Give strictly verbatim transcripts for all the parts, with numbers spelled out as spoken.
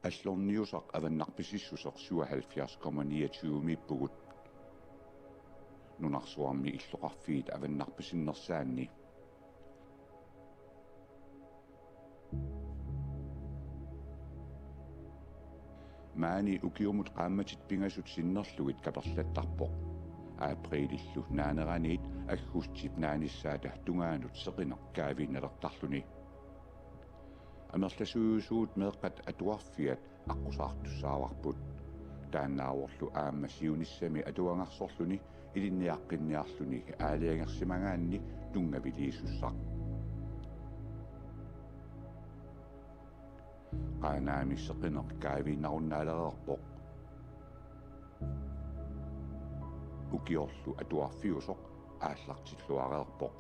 Allorniusaq avannarpisissuseq syvoghalvfjerds komma niogtyvemiippugut. Nunarsuarmi illoqarfiit avannarpisinnersaanni. Maani ukiumut qaammatit pingasut sinnerlugit kaperlattarpoq. Aprilillu naaneraniit aggustip naanissaata tungaanut seqineq kaaviinnalertarluni. Amerlasuusugut meeqqat atuarfiat aqqusaartussaavarput. Taannaavorlu aamma siunissami atuagarsorluni ilinniaqqinniarluni aalajangersimagaanni tunngaviliisussaq. Qaanaami seqineq kaaviinnarunnaalereerpoq. Ukiorlu atuarfiusoq aallartilluareerpoq.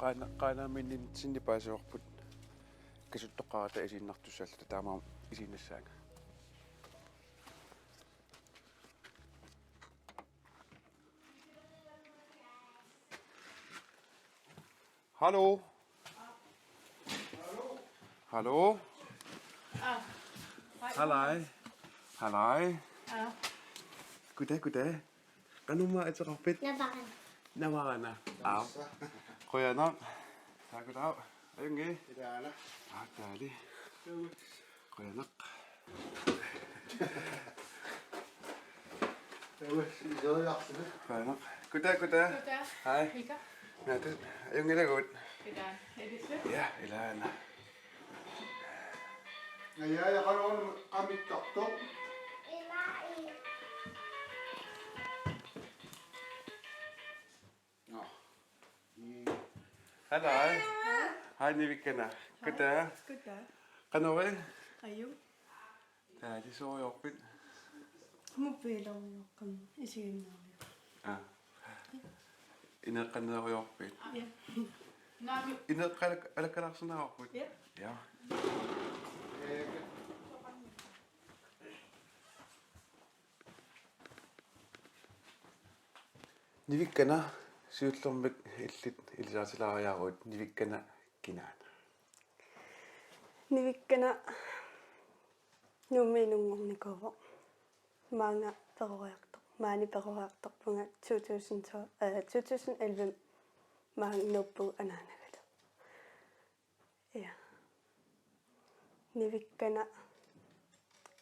Qaana-, Qaanaami sinni paasivarput kasuttoqqaarata isiinnartussaalluta, taamaammat isiinnassaanga. Hallo. Hallo. Hallo. Halai. Halai. Goddag, goddag. Qanoq ateqarpit? Navarana. Navarana. Aap. Qujanaq. Takutaa. Ajunngilaq. Ilaana. Aap, taali. Qujanaq. Qujanaq. Goddag, goddag. Goddag. Hej. Mika. Naatut. Ajunngilagut. Goddag. Elisabeth. Ja, ilaana. Ja, ja, jeg holder under. Kom, ikke op, dog. Nå. Mm. Hallo. Hej, Nivikkana. Goddag. Goddag. Qanoq ila? Aju. Taali, soorujorpit? Mobiileriuaqqamik isiginnaariuk. Aa. Ineeqqanneerujoorpit? Ja. Ineeqqat alak-, alakkalaarsinnaavarput? Ja. Ja. Nivikkana, siullermik illit ilisaatilaariaruit, Nivikkana kinaana? Nivikkana Nuummi inunngornikuuvoq. Maanga peroriartor-, maani peroriartorpunga to tusind tolv, øh, to tusind elleve maanga nuuppugut anaanagalu. Ja. Nivikkana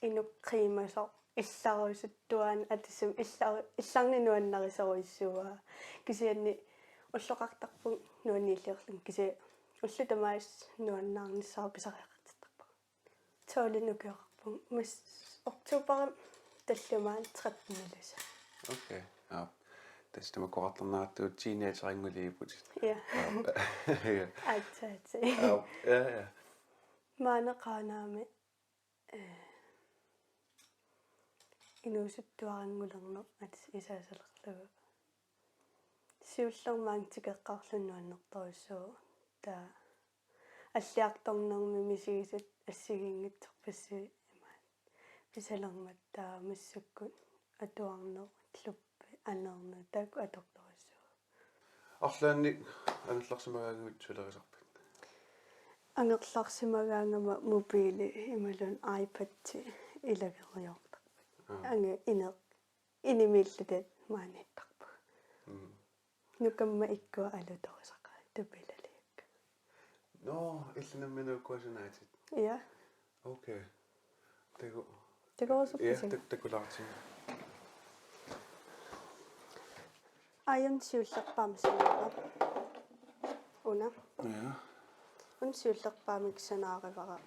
inuk qiimasoq, illarusuttuaannaq, atisum illar-, illarni nuannarisorujussuuara. Kisianni ulloqartarpunga nuanniilliorlunga, kisianni ullut tamaasa nuannaarnissara pisariaqartittarpunga. Tolvini ukioqarpunga, mas oktoberimi tallimaat tretten ilusa. Okay. Aap. Tassa tamakku oqartarneratut teenagerinnguliipput. Ja. Aap. Ja. Aatsaat. Aap. Ja, ja. Maani Qaanaami, øh, inuusuttuaranngulerneq atisat isaasalerlugu. Siullermik maanga tikeqqaarlunga nuannertorujussuuvoq. Taava alliartornermi misigisat assigiinngitsorpassuit imaat pisalermat, taava massakkut atuarneq, klubbi, aneerneq, taakku atortorujussuupput. Arlaannik angerlarsimagaangamik sulerisarpit? Angerlarsimagaangama mobiili imaluunniit iPadi ilageriartorput. Aa. Ange ine-, inimiilluta maaniittarpugut. Mm. Nukamma ikkua alutorisaqaat tupilaliakka. Nå, illit nammineq ukua sanaatit? Ja. Okay. Taku-, takuusuppusi? Ja, tak-, takulaartigu. Aajuna siullerpaamik sanaara. Una. Ja. Una siullerpaamik sanaarivara.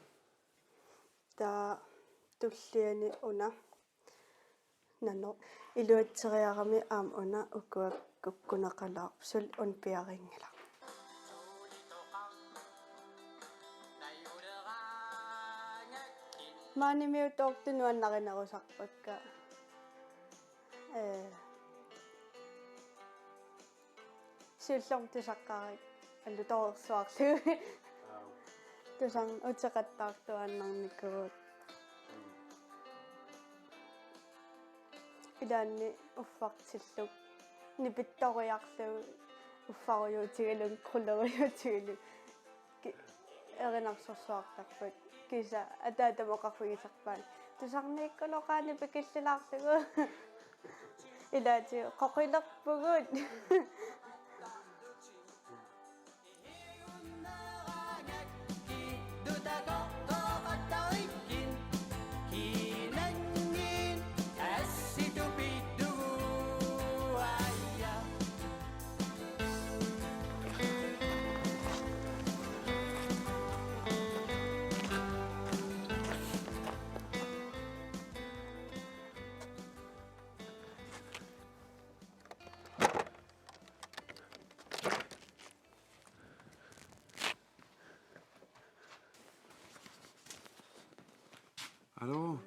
Taava tulliani una. Nanoq iluatseriarami aamma una ukua kukkuneqalaarpoq, suli una piareerngilaq. Maanimiuttoortut nuannarinerusarpakka. Ee, siullermik tusaqqaarakku allutoorsuarlugu. Tusarneq uteqattaartuaannarnikuuvoq. Ilaanni uffartillugu nipittoriarlugu uffarujuutigalugu krøllerijuutigalugu ki-, erinarsorsuartarput. Kisianni ataatama oqarfigisarpaat: Tusarniikkunoqaani pikillilaarlugu. Ilaatigut qoqilerpugut. Aluu.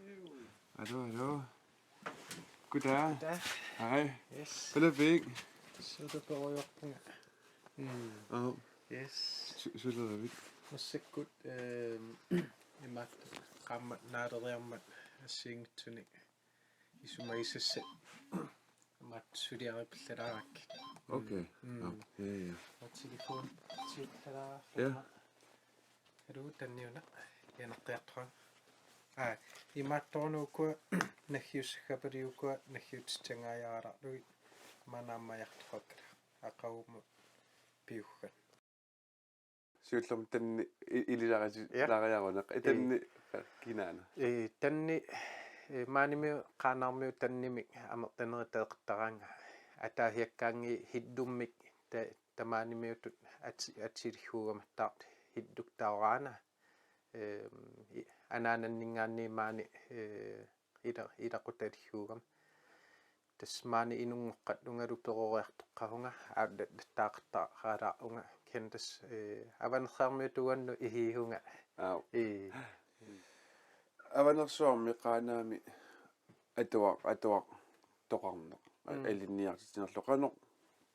Aluu, aluu. Goddag. Goddag. Hej. Yes. Peter Bæk. Så er der på Røverpunkt. Mm. Og yes. Su-, Suleravit. Massakkut, øhm, imaattoq qaammat naaleriarmat assigiinngitsunik isumagisassat imaattoq suliaripallalaarakkit. Okay. Mm. Ja, ja, ja. Og telefon. Ja. Aluu, Tanni una. Ianaqqiartorama. Aa, imaattoruna ukua naggiussappaluk ukua naggiutissangaajaaralugit maanna aamma ajortoqakkit aqagumut piuggat. Siullermik Tanni i-, ilisarisi-, ja, laariarunaq. Ee, Tanni kinaana? Ee, Tanni, ee, maanimiut Qaanaarmiut Tannimik amerlanerit takoqartaraannga. Ataaseq akkaanni Hildummik ta-, tamaanimiutut ati-, atilikkuugama taartoq Hilduktaoraana. Ehm, i-, anaananninngaanniit maani, ee, ila-, ilaqutalikkuugama. Tassa maani inunngoqqallungalu peroriartoqqavunga, aallattaaqattaaqalaarunga, kisianni tassa, ee, Avanersuarmiutut uannut ihiivunga. Aap. Ee. Avanersuarmi Qaanaami atuar-, atuartoqarneq. Mm. Ilinniartitsinerlu qanoq,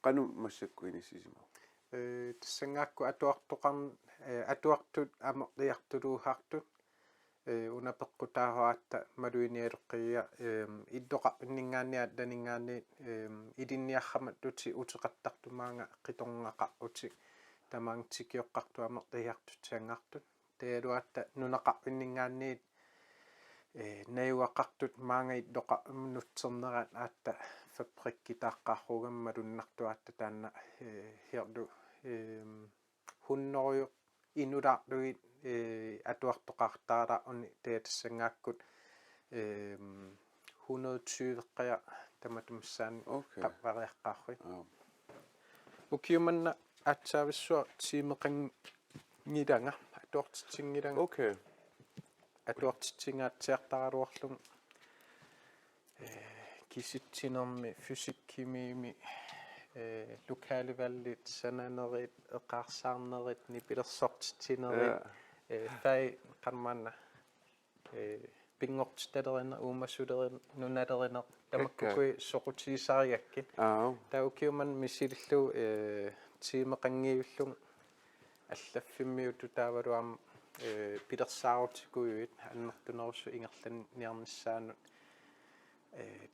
qanoq massakkut inissisimava? Ee, tassanngaakku atuartoqarn-, ee, atuartut amerliartuluusartut, ee, una peqqutaasuaatta maluinialuqqigia, eem, illoqarfinninngaanniit allaninngaanniit, eem, ilinniarsimallutik uteqattaartut maanga qitornaqarutik tamaanga tikioqqartut amerliartut sanngaartut. Taavalu nunaqarfinninngaanniit, ee, najugaqartut maanga illoqarfimmi nutsernerat aatsaat fabrikkitaaqqaarugami malunnartuaatta taanna, ee, herlu, eem, hunnoruju inulaarlugit, ee, atuartoqartaraluaruni taava tassanngaakku, eem, hundrede tyve-qqajaq tamatuma missaani. Okay. Qappariaqqaarui. Aap. Ukioq manna aatsaavissuaq tiimeqanngilanga, atuartitsinngilanga. Okay. Atuartitsingaatsiartaraluarlunga, ee, kisitsinermi, fysikkimiimi, ee, lokalvalgit, sananerit, eqaarsaarnerit, nipilersortitsinerit, ja, ee, fag, qanormaanna, ee, pinngortitalerineq, uumasulerineq, nunalerineq, tamakkukkut soqutigisarigakkit. Aap. Taava ukioq manna misilillugu, ee, tiimeqanngivillunga allaffimmiutut taavalu aamma, ee, pilersaarutikujuit annertunerusut ingerlanniarnissaannut, ee,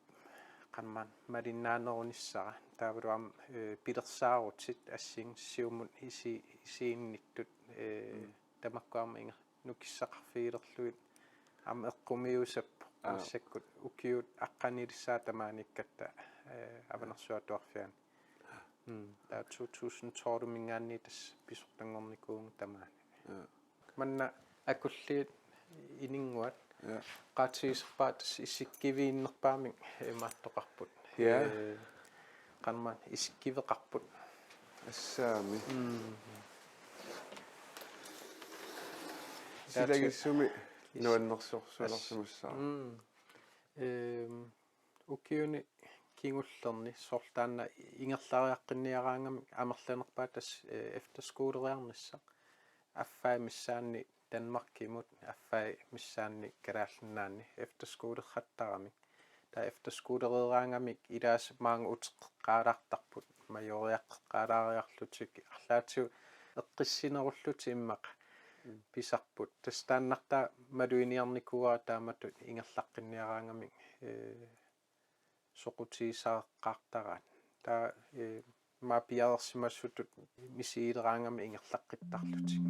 qanormaanna malinnaanerunissara. Taavalu aamma, ee, pilersaarutit assigiinngitsut siumut isi-, isiginnittut, ee, mm, tamakku aamma inger-, nukissaqarfigilerlugit aamma eqqumiusappoq. Aap. Massakkut ukiut aqqanilissaat tamaaniikkatta, ee, Avanersuaq Atuarfiani. Mm, taava to tusind tolv-minngaanniit tassa pisortanngornikuuvunga tamaani. Ja. Manna akulliit ininnguat. Ja. Oqaatigisorpara tassa isikkiviinnerpaamik imaattoqarput. Ja. Ee, qanormaanna isikkiveqarput. Assaami. Mm. Silagissumi nuannersorsuulersimassaaq. As-, mm. Ehm, Piuni kingullerni soorlu taanna ingerlariaqqinniaraangamik amerlanerpaat tassa, eh, efterskoleriarnissaq. Affai missaanni Danmarkimut, affai missaanni Kalaallit Nunaanni efterskolertaramik. Taava efterskolereeraangamik ilaasa maanga uteqqeqqaalaartarput, majoreqqeqqaalaariarlutik, arlaatigut eqqissinerullutik immaqa Mm. pisarput. Tassa taannartaa maluginiarnikuuara taamatut ingerlaqqinniaraangamik, eh, soqutigisariaqartaraat. Taava, eh, immaqa piareersimasutut misigileraangamik ingerlaqqittarlutik.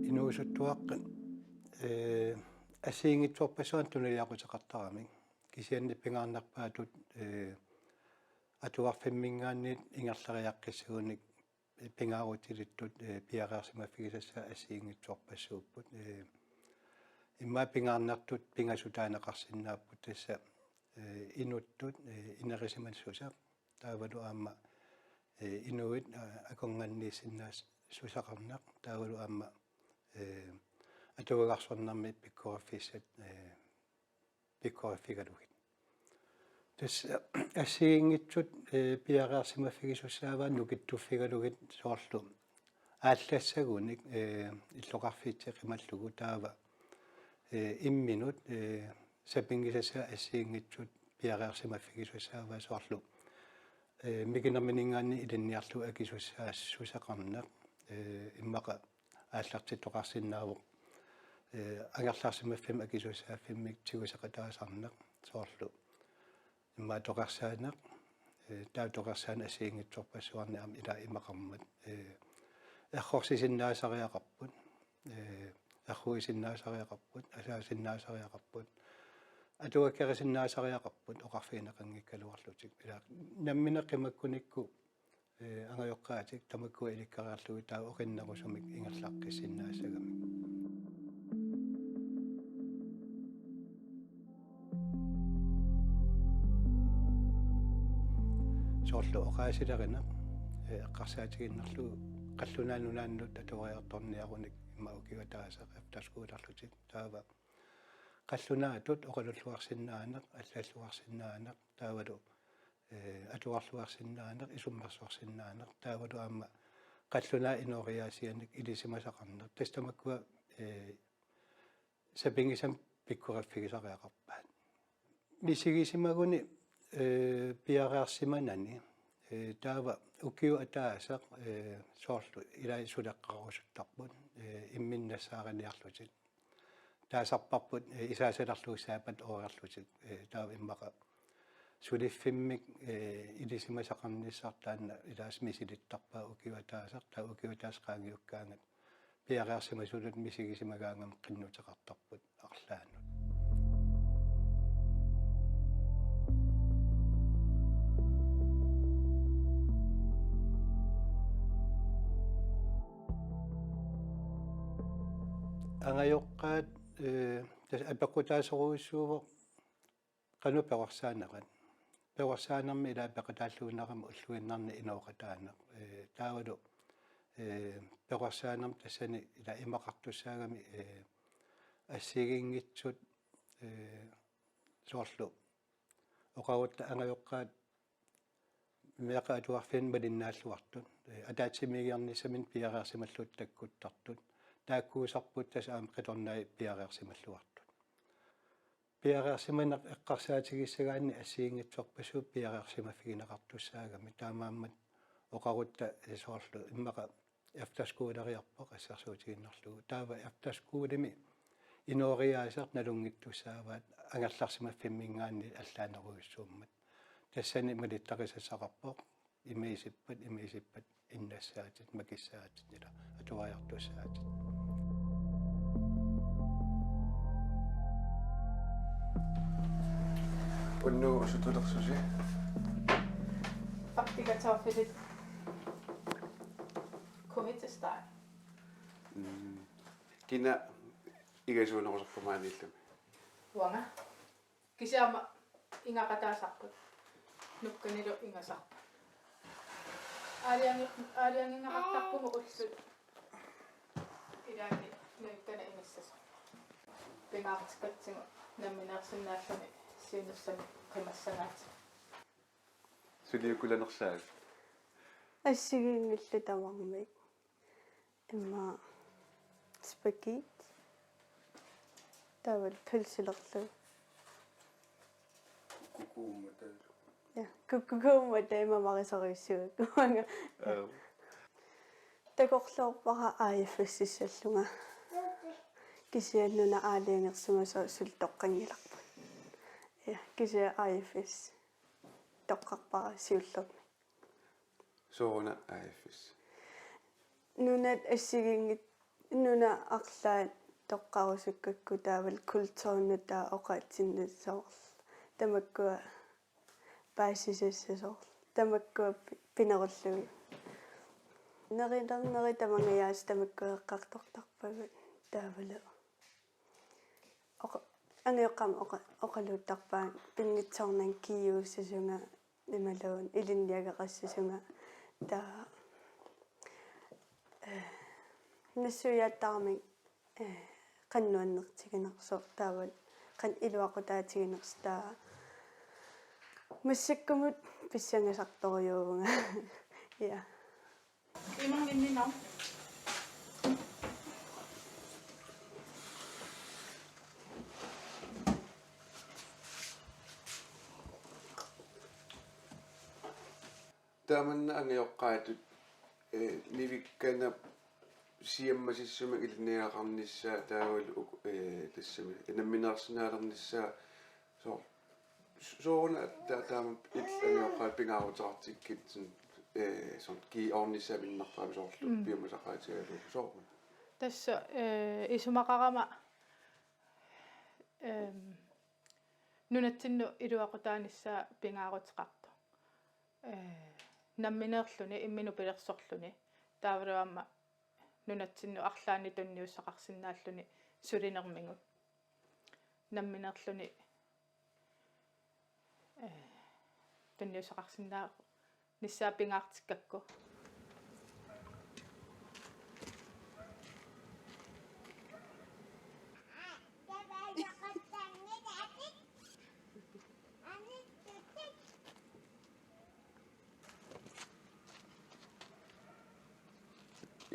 Inuusuttuaqqat, eh, assigiinngitsorpassuarnik tunuliaquteqartaramik. Kisianni pingaarnerpaatut, eh, atuarfimminngaanniit ingerlariaqqissagunik pingaarutilittut, eh, piareersimaffigisassat assigiinngitsorpassuupput. Eh, immaqa pingaarnertut pingasut taaneqarsinnaapput tassa, eh, inuttut, eh, inerisimassuseq. Taavalu aamma, eh, inuit, eh, akornanniissinnaassuseqarneq. Taavalu aamma, eh, atuagarsornermi pikkoriffissat, eh, pikkoriffigalugit. Tassa assigiinngitsut, eh, piareersimaffigisussaavaat nukittuffigalugit soorlu aallassagunik, eh, illoqarfiit qimallugu taava, eh, imminut, eh, sapinngisassat assigiinngitsut piareersimaffigisussaavat soorlu, eh, mikinermininngaanniit ilinniarlugu akisussaassuseqarneq, eh, immaqa aallartittoqarsinnaavoq, eh, angerlarsimaffimmik akisussaaffimmik tiguseqataasarneq soorlu immaqa toqorsaaneq, eh, taava toqorsaaneq assigiinngitsorpassuarnik aamma ilaa imaqarmat, eh, errorsisinnaasariaqarput, eh, erruisinnaasariaqarput, asaasinnaasariaqarput, atuakkerisinnaasariaqarput oqarfigineqanngikkaluarlutik. Ilaa nammineq qimakkunikku, eh, angajoqqaatik tamakkua ilikkariarlugit taava oqinnerusumik ingerlaqqissinnaassagamik. Soorlu oqaasilerineq, eh, eqqarsaatigiinnarlugu Qallunaat Nunaannut atuariartorniarunik immaqa ukiup ataaseq efterskolerlutik. Taava qallunaatut oqalulluarsinnaaneq, allalluarsinnaaneq, taavalu, eh, atuarluarsinnaaneq, isummersorsinnaaneq, taavalu aamma qallunaat inooriaasianik ilisimasaqarneq. Tassa tamakkua, eh, sapinngisamik pikkoriffigisariaqarpaat. Misigisimaguni, eh, piareersimanani, eh, taava ukiup ataaseq, eh, soorlu ilai suleqqarusuttarput, eh, imminnut nassaariniarlutik. Taasarparput, eh, isaasalerlugu sabbatooreerlutik, eh, taava immaqa suliffimmik, eh, ilisimasaqarnissaq taanna ilaasa misilittarpaa ukiup ataaseq, taava ukiup ataaseq qaangiukkaangat piareersimasutut misigisimagaangamik qinnuteqartarput arlaannut. Angajoqqaat, eh, tassa apeqqutaasorujussuuvoq qanoq perorsaanerat. Perorsaanermi ilaa peqataalluinnarami ulluinnarni inooqataaneq. Eh, taavalu, eh, perorsaanermi tassani ilaa imaqartussaagami, eh, assigiinngitsut, eh, soorlu oqarutta angajoqqaat meeqqat atuarfianni malinnaalluartut, eh, ataatsimiigiarnissaminnik piareersimallutik takkuttartut. Taakkuusarput tassa aamma qitornai piareersimalluartut. Piareersimaneq eqqarsaatigissagaanni assigiinngitsorpassuup piareersimaffigineqartussaagami, taamaammat oqarutta, eh, soorlu immaqa efterskoleriarpoq assersuutigiinnarlugu. Taava efterskolemi inooriaaseq nalunngittussaavaat angerlarsimaffimminngaanniit allaanerujussuummat. Tassani malittarisassaqarpoq, ima isippat, ima isippat innassaatit, makissaatit, ilaa atuariartussaatit. Unnugu osutulersusi? Faktikartoffelit. Kummi til steg. Mm. Kina igasuunerusarpa maaniillumi? Uanga. Kisianni aamma ingaqataasarput. Nukkanilu ingasarput. Aalajangi-, aalajangiinnartarpugut ullut ilaanni nuikkana inissasoq. Pingaartikkatsigu nammineersinnaalluni siunissami qimassagaatigut. Suli ukulanersaat? Assigiinngillat tamarmik. Immaqa spaghetti. Taavalu pølsilerlugu. Kukuummat taavalu. Ja, kukkukuummat taama marisoriussuakka uanga. Aap. Takorloorpara A F S-issallunga. Kisianni una aalajangersimasoq suli toqqanngilarput. Ja, kisianni A F S toqqarpara siullermik. Sooruna A F S? Nunat assigiinngit-, nunat arlaat toqqarusukkakku taavalu kulturnut taava oqaatsinneq soorlu. Tamakkua paasisassasoorlu. Tamakkua pi-, pinerullugit. Nerilerneri tamangajaasa tamakkua eqqartortarpagut taavalu. Oqa-, angajoqqaama oqa-, oqaluuttarpaannga pinngitsoornanga kiiuussasunga imaluunniit ilinniageqassasunga taava, eh, nassuiaattarami, eh, qanoq nuannertiginersoq taavalu qanoq iluaqutaatiginersoq taava massakkumut pissangasartorujuuvunga. Ja. Imanginninaq. Taamanna angajoqqaatut, eh, Nivikkanap siammasissumik ilinniagaqarnissaa taavalu uk-, eh, tassami nammineersinnaalernissaa soorlu Sooruna ta-, taama illit angajoqqaatut pingaaruteqartikkit, eh, soorlu kiiornissaa minnerpaamik soorlu. Mm. Piumasaqaatigalugu sooruna? Tassa, eh, isumaqarama, ehm, nunatsinnut iluaqutaanissaa pingaaruteqartoq. Eh, nammineerluni imminut pilersorluni. Taavalu aamma nunatsinnut arlaannik tunniussaqarsinnaalluni sulinermigut. Nammineerluni, eh, tunniussaqarsinnaanissaa pingaartikkakku.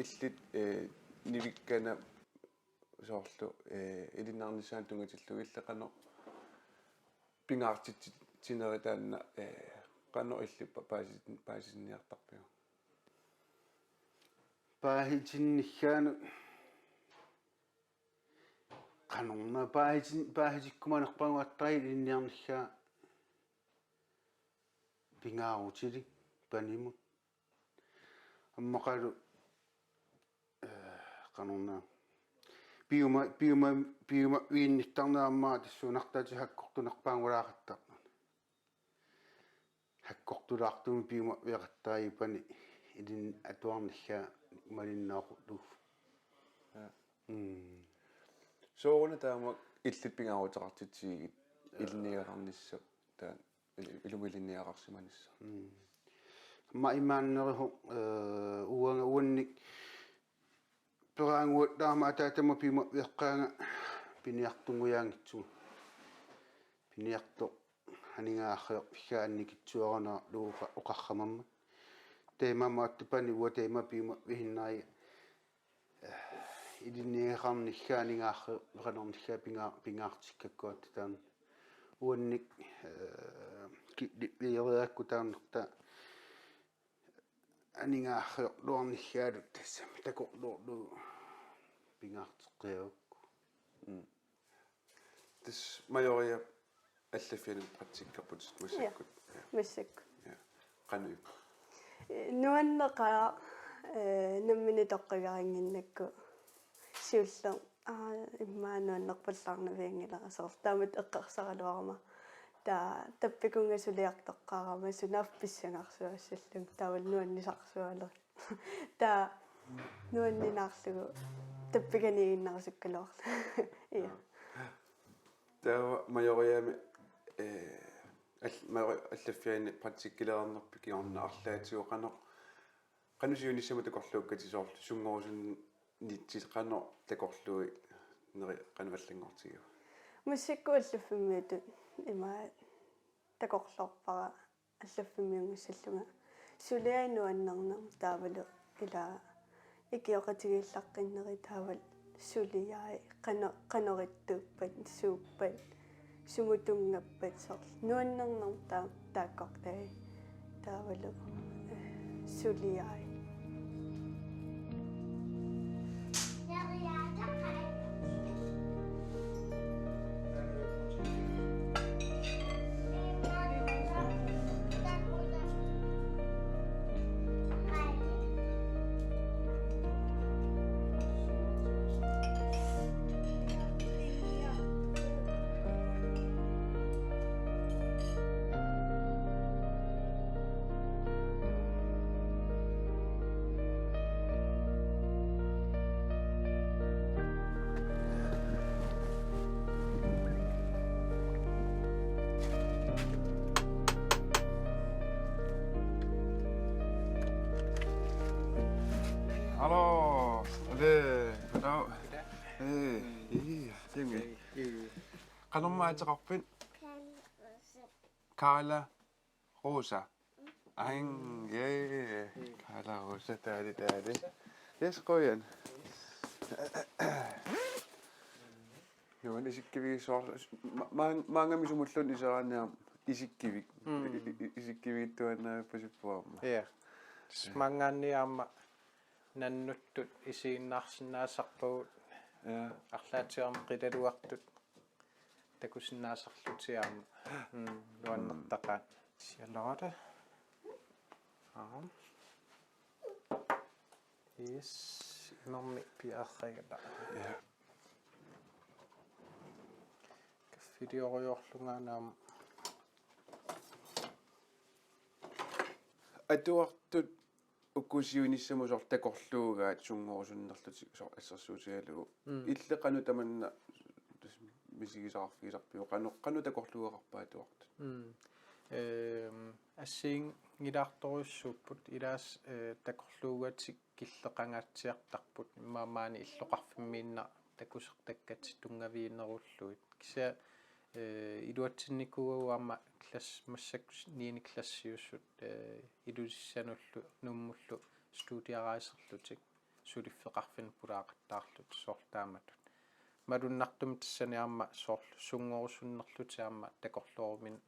Illit, eh, Nivikkana soorlu, eh, ilinniarnissaanut tunngatillugu illit qanoq pingaartitsinerit taanna, eh, qanoq illit pa-, paasi-, paasitinniartarpiuk? Paasitinnissaanut qanormaa paasitin-, paasitikkumanerpagut aatsaat ilinniarnissaa pingaarutilik panimut. Ammaqalu, eh, qanormaa. Piuma-, piuma-, piumaviinnittarneq aamma tassuunartaati hakkortunerpaangulaaqattaarnani. Hakkortulaartumik piumaviaqattaarpani ilin atuarnissaa malinnaaqutuuf. Ja. Mm. Sooruna taama illit pingaaruteqartitsigit ilinniagaqarnissaq taanna il-, ilumut ilinniagaqarsimanissaq. Mm. Aamma imaannerusoq, eh, uanga uannik peraanguattaarama ataatama piumaviaqqaanga piniartunngujaanngitsugut. Piniartoq aningaasarsiorfissaa annikitsuararnarlugu oqa-, oqarsimammat. Taamaammat aatsupani uanga taama piumavisinnaaga, eh, ilinniagaqarnissaa aningaasarsiorfiginernissaa pinga-, pingaartikkakku aatsaat taanna. Uannik, eh, ki-, li-, liireerakku taanna aningaasarsiorluarnissaalu tassami takorloorlugu pingaarteqqigakku. Mm. Tassa Majoria allaffiani praktikkerput massakkut. Ja. Ja. Massakkut. Ja. Qanoq ippa? Nuanneqaaq, eh, nammineq toqqagarinnginnakku siulleq, aa, immaqa nuannerpallaarnavianngilara soorlu taamatut eqqarsaraluarama. Taava tappikunnga suliartoqqaarama sunaaffa pissangarsuassallunga taavalu nuannisarsualerama. Taava nuanninaarlugu tappikaniiginnarusukkaluarlugu. Ja. Taava Majoriami, eh, all-, Majori-, allaffiani praktikkilernerpit kingorna arlaatigut qanoq Qanoq siunissami takorluukkatit, soorlu sunngorusunnitsit qanoq takorluuinerit qanoq allanngortigiva? Musikkut allaffimmiittut ima takorloorpara allaffimmiunngussallunga. Suliai nuannerneq taavalu ila ikioqatigiillaqqinnerit taavalu suliai qano-, qanoq ittuuppat, suuppat, sumut tunngappat, soorlu nuannerneq taa-, taakkortai taavalu, eh, suliai. Hallo. Hallo. Goddag. Hey. Hey. Hey. Qanormi ateqarpit? Karla Rosa. Aing, yeah. Karla Rosa, taali, taali. Yes, qujan. Nuann' isikkivigissuarlu. Ma-, maan-, maannamut sumulluunniit iseraaneq aamma isikkivik. Mm. I-, i-, i-, isikkivigittuaannarpasippoq aamma. Ja. Maanngaanniit aamma nannuttut isiginnaarsinnaasarpagut. Ja. Arlaatigut aamma qilalugartut takusinnaasarlutik aamma. Mm, nuannertaqaat. Charlotte. Aam. Yes, imermik piareeragaq. Ja. Kaffiliorujorlunga aamma. Atuartut uku siunissamut soorlu takorluugaat sunngorusunnerlutik soorlu assersuutigalugu. Mm. Illit qanoq tamanna misigisaqarfigisarpiuk, qanoq, qanoq takorluugaqarpa atuartut? Mm. Ehm, assigiinngilaartorujussuupput, ilaasa, eh, takorluugatik killeqangaatsiartarput, immaqa maani illoqarfimmiinnaq takusertakkatik tunngaviginerullugit. Kisianni, eh, iluatsinnikuugatsigu aamma klass-, massakkut niende klassiusut, eh, Ilulissanullu Nuummullu studiarejserlutik suliffeqarfinnut pulaaqattaarlutik soorlu taamatut. Malunnartumik tassani aamma soorlu sunngorusunnerlutik aamma takorloorumin-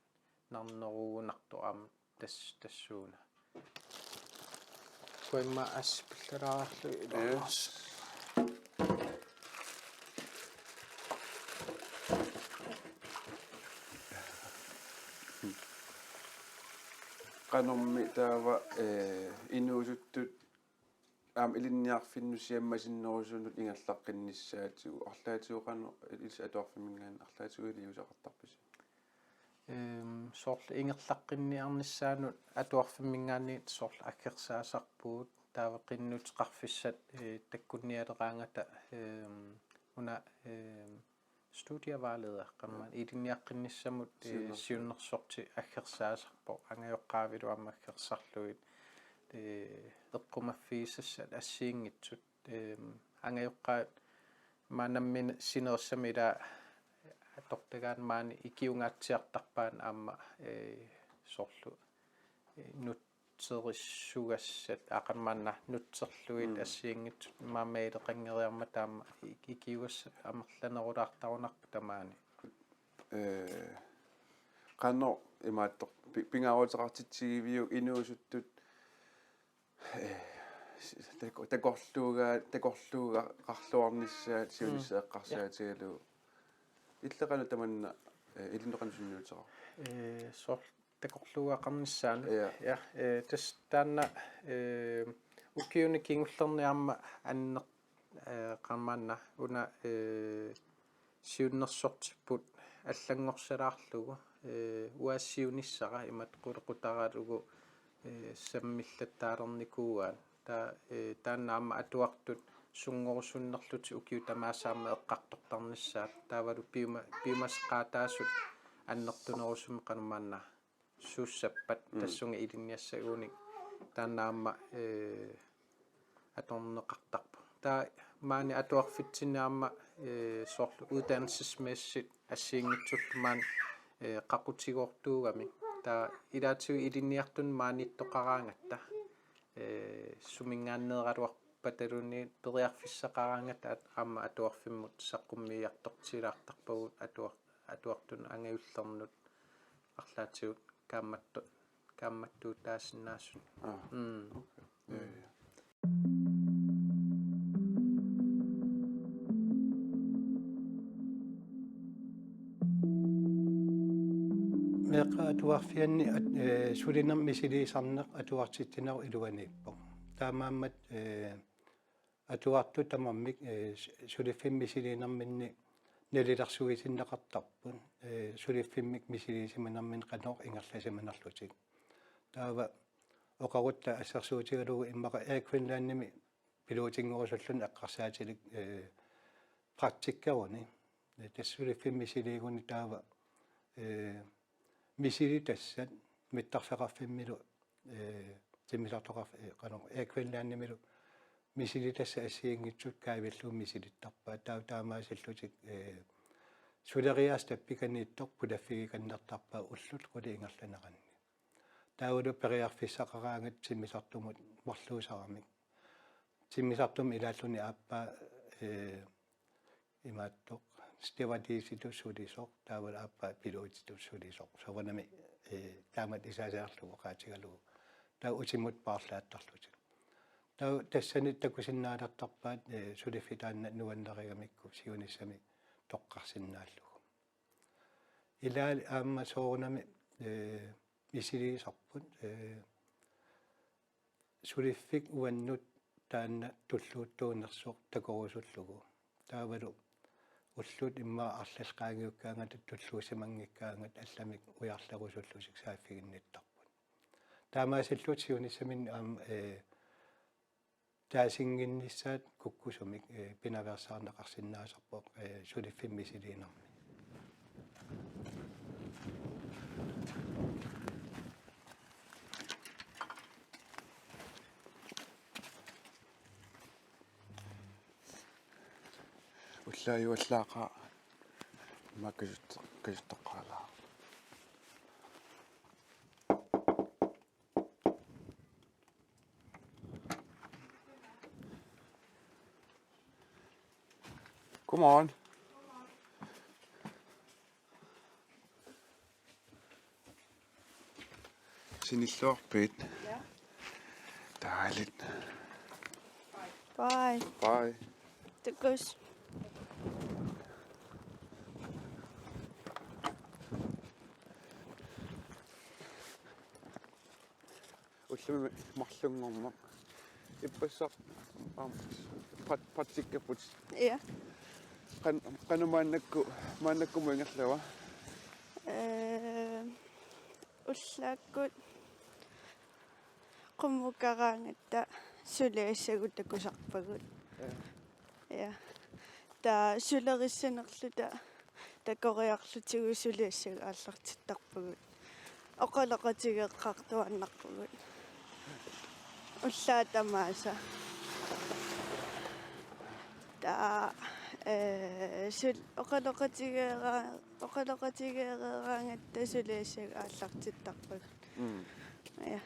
narnerugunartoq aamma tas-, tassuuna. Kuimma assipillalaarlu. Yes. Qanormi taava, eh, inuusuttut aamma ilinniarfinnut siammasinnerusunut ingerlaqqinnissaatigut, arlaatigut qanoq, ilissi atuarfimminngaanniit arlaatigut iliuuseqartarpisi? Ehm, soorlu ingerlaqqinniarnissaanut atuarfimminngaanniit soorlu aggersaasarpugut, taava qinnuteqarfissat, eh, takkunnialeraangata, ehm, una, ehm, studievejleder, qamma ilinniaqqinnissamut, eh, siunnersorti-, siunnersorti aggersaasarpoq, angajoqqaavilu aamma aggersarlugit, eh, eqqumaffigisassat assigiinngitsut, ehm, angajoqqaat maani nammineq sinerissami ila atortagaat maani ikiungaatsiartarpaat aamma, eh, soorlu, eh, nutserissugassat aqagu maanna nutserlugit. Mm. Assigiinngitsut maani maileqanngeriarmata aamma ik-, ikiugassat amerlanerulaartarunarput tamaani. Eh, qanoq imaattoq pi-, pingaaruteqartitsigiviuk inuusuttut, eh, s-, tako-, takorluuga-, takorluugaqarluarnissaat siunissaq. Mm. Eqqarsaatigalugu. Illit qanoq tamanna, eh, ilinnut qanoq sunniuteqarpa? Eh, soorlu takorluugaqarnissaanut. Ja. Ja, eh, tassa taanna, eh, ukiuni kingullerni aamma anner-, eh, qamma maanna una, eh, siunnersortipput allanngorsalaarlugu, eh, uanga siunissara imatut qulequtaralugu, eh, sammillattaalernikuuaat. Taa-, eh, taanna aamma atuartut sunngorusunnerlutik ukiut tamaasa aamma eqqartortarnissaat, taavalu piuma-, piumasaqaataasut annertunerusumik qamma maanna suussappat. Mm. Tassunga ilinniassagunik Taanna aamma, eh, atorneqartarpoq. Taava maani atuarfitsinni aamma, eh, soorlu uddannelsesmæssigt assigiinngitsullu maani, eh, qaqutigoortuugamik. Taava ilaatigut ilinniartunut maaniittoqaraangatta, eh, suminngaanneeraluarpataluunniit periarfissaqaraangatta at-, aamma atuarfimmut saqqummiiartortilaartarpagut atuar-, atuartunut angajullernermut arlaatigut kaammattu-, kaammattuutaasinnaasut. Aa, mm, okay. Ja, ja. Meeqqat atuarfianni at-, eh, sulinermik misiliisarneq atuartitsinerup iluaniippoq. Taamaammat, eh, atuartut tamarmik, eh, su-, suliffimmik misiliinerminni nalilersuisinneqartarput, eh, suliffimmik misiliisimanerminni qanoq ingerlasimanerlutik. Taava oqarutta assersuutigalugu immaqa Air Greenlandimi pilotinngorusulluni eqqarsaatilik, eh, praktikkeruni. Eh, tassa suliffimmik misiliiguni taava, eh, misilitassat mittarfeqarfimmilu, eh, timmisartoqarf-, eh, qanoq, Air Greenlandimilu misilitassat assigiinngitsut kaavillugu misilittarpaat. Taava taamaasillutik, eh, suleriaaseq tappikaniittoq pulaffigikannertarpaat ullut qulit ingerlaneranni. Taavalu periarfissaqaraangatta timmisartumut marluusaramik. Timmisartumut ilaalluni aappaa, eh, imaattoq, stewardessitut sulisoq, taavalu aappaa pilotitut sulisoq. Soorunami, eh, taamatut isaasiarlugu oqaatigalugu. Taava utimut paarlaattarlutik. Taava tassani takusinnaalertarpaat, eh, suliffik taanna nuannarigamikku siunissami toqqarsinnaallugu. Ilaali aamma soorunami, eh, misiliisarput, eh, suliffik uannut taanna tulluuttuunersoq takorusullugu. Taavalu ullut immaqa arlallit qaangiukkaangata tulluusimanngikkaangata allamik ujarlerusullutik saaffiginnittarput. Taamaasillutik siunissami aamma, eh, taasinnginnissaat kukkusumik, eh, pinaveersaarneqarsinnaasarpoq, eh, suliffimmik misiliinermi. Ullaajuallaaqaaq ima kasut-, kasuttoqqaalaaq. Godmorgen. Sinilluarpit? Ja. Dejligt. Bye. Bye. Takuss. Ullumi marlunngormat. Ippassaq aamma prat-, praktikkerputit. Ja. Qan-, qanoq maannakkut, maannakkumut ingerlava? Eh, ullaakkut qummukaraangatta suliassagut takusarpagut. Ja. Ja. Taava sulerissanerluta takoriarlutigu suliassagut aallartittarpagut. Oqaloqatigeeqqaartuaannarpugut. Ullaat tamaasa. Taava, eh, sul-, oqaloqatigeera-, oqaloqatigeereeraangatta suliassagut aallartittarpagut. Mm. Ja.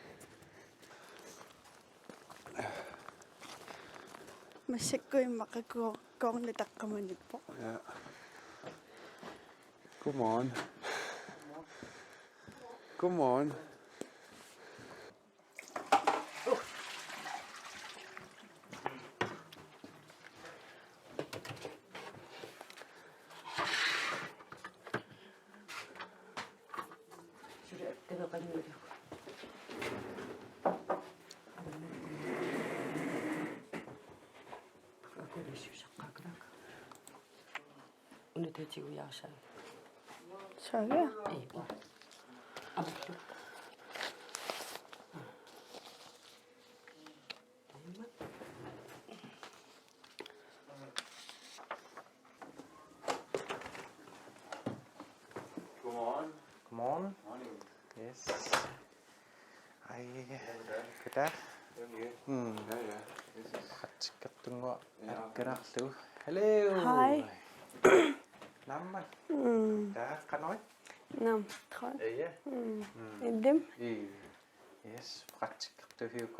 Massakkut immaqa ko-, koornataqqamaniippoq. Ja. Godmorgen. Godmorgen. Una tatigujaarsaagut. Saaga? Ii. Amerluk. Godmorgen. Godmorgen. Morning. Yes. Ej, Goddag. Mm. Praktikkertunnguaq aqqaneq-marluk. Hello. Hej. Naamma. Mm. Goddag, qanoq? Naamma, qanoq? Ja. Mm. Mm. Illimmi? Ja. Yes, praktikkertuuvoq,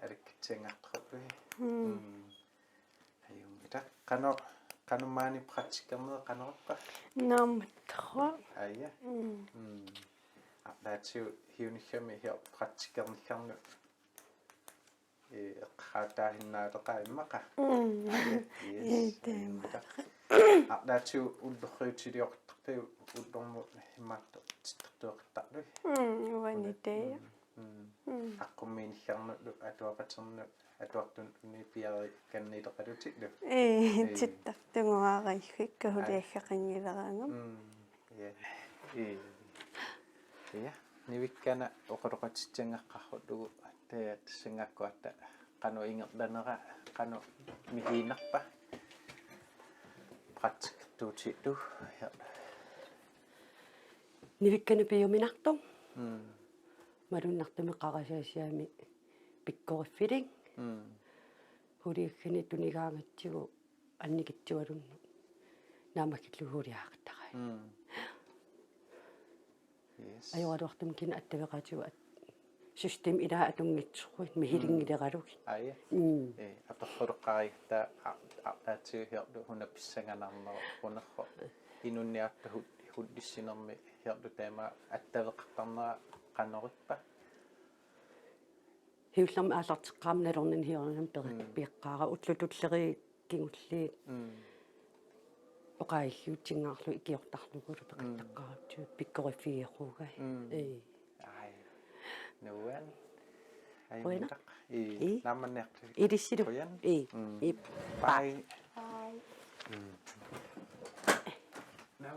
alikkatsinngortoq. Mm. Mm. Ajunngilaq. Qanoq, qanoq maani praktikkerneq qanoq ippa? Naammattoq. Aja. Mm. Mm. Arlaatigut hiunissami hior praktikkerniarneq. Ee, eqqaataahinnaaleqaaq immaqa. Mm. Aja. Yes. Ee, ajunngilaq. Arlaatigut ullorsiutiliortartut ullormut imaattoq tittartueqattaarlugit. Mm, uani tee. Mm. Mm. Mm. Saqqummiinnissarnullu atuaqatinnut atuartunut piareerniarlutillu. Ee, ee. Tittartunnguaqqaarikka huliassaqanngilaraangama. Mm. Ja. Ee. Ja. Nivikkana oqaloqatitsinngikkaluarlugu taava tassanngaakkuatta qanoq ingerlanera qanoq misiginerpa praktikkertuutillu. Ja. Nivikkana piuminartoq. Mm. Malunnartumik qarasaasiami pikkoriffilik. Mm. Huliassani tunigaangatsigu annikitsualunnut naammassillugit huliaqattarai. Mm. Yes. Ajoraluartumik kina attaveqaatigut at-, system ilaa atunngitsoruit misilinngileralugit. Aja. Mm. Ee, aperroruqqaarigatta a-, arlaatigut hiorlu una pissanganarnerunersoq. Inunniarta hu-, hulissinermi hiorlu taama attaveqartarnera qanoq ippa? Hiullermik aallarteqqaarmat nalornini hiornami peri-, mm, peqqaara ullut tulleriit kingulliit. Mm. Oqaasiutiinnarlugu ikiortarlugulu peqattaqqaarutsigit pikkoriffigerugai. Mm. Ee. Aj. Nuan. Aj, qujanaq. Mutaq. Ii. Ii. Naammanniartut. Ilissilu. Qujan. Ii. Mm. Ii. Bye. Bye. Mm. No.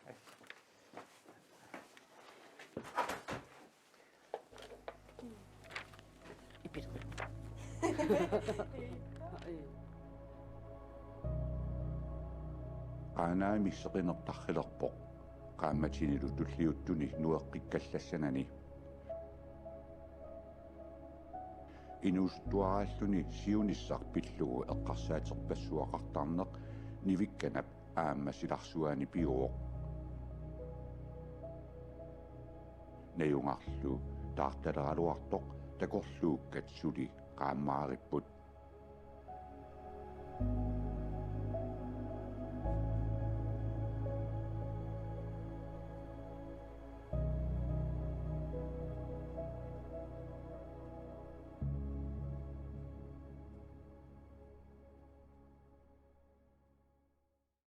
Aj. Ipil. Qaanaami seqineq tarrilerpoq qaammatinilu tulliuttuni nueqqikkallassanani. Inuusuttuaraalluni siunissaq pillugu eqqarsaaterpassuaqartarneq Nivikkanap aamma silarsuaani pivoq. Najungarlu taartaleraluartoq takorluukkat suli qaammaaripput.